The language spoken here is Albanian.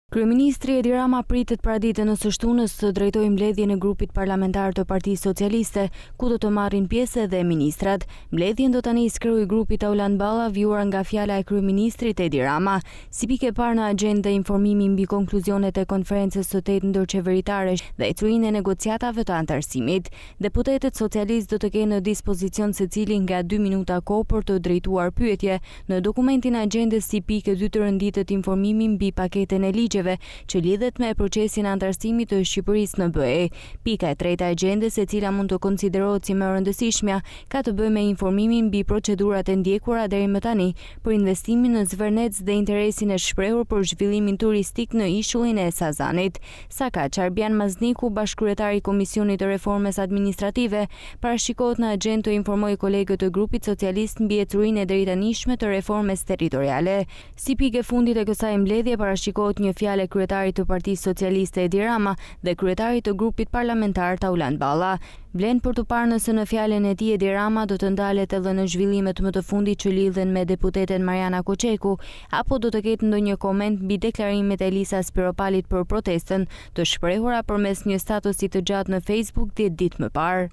Kryeministri Edi Rama pritet paraditen e së shtunës të drejtojë mbledhjen e grupit parlamentar të Partisë Socialiste, ku do të marrin pjesë edhe ministrat. Mbledhjen do ta nisë kreu i grupit Taulant Balla, vijuar nga fjala e kryeministrit Edi Rama. Si pikë e parë në agjendë informimi mbi konkluzionet e konferencës së tetë ndërqeveritare dhe ecurinë e negociatave të anëtarësimit. Deputetët socialistë do të kenë në dispozicion secili nga dy minuta kohë për të drejtuar pyetje. Në dokumentin e agjendës si pikë e dytë renditet informimi mbi paketën e ligjeve që lidhet me procesin e anëtarësimit të Shqipërisë në BE. Pika e tretë e agjendës, e cila mund të konsiderohet si më e rëndësishmja, ka të bëjë me informimin mbi procedurat e ndjekura deri më tani për investimin në Zvërnec dhe interesin e shprehur për zhvillimin turistik në ishullin e Sazanit. Sakaq, Arbjan Mazniku, bashkëkryetar i Komisionit të Reformës Administrative, parashikohet në agjendë të informojë kolegët e grupit socialist mbi ecurinë e deritanishme të reformës territoriale. Si pikë e fundit e kësaj mbledhje parashikohet një fjalë e kryetarit të Partisë Socialiste Edi Rama dhe kryetarit të grupit parlamentar Taulant Balla. Vlen për t'u parë nëse në fjalën e tij Edi Rama do të ndalet edhe në zhvillimet më të fundit që lidhen me deputeten Marjana Koçeku, apo do të ketë ndonjë koment mbi deklarimet e Elisa Spiropalit për protestën, të shprehura përmes një statusi të gjatë në Facebook dhjetë ditë më parë.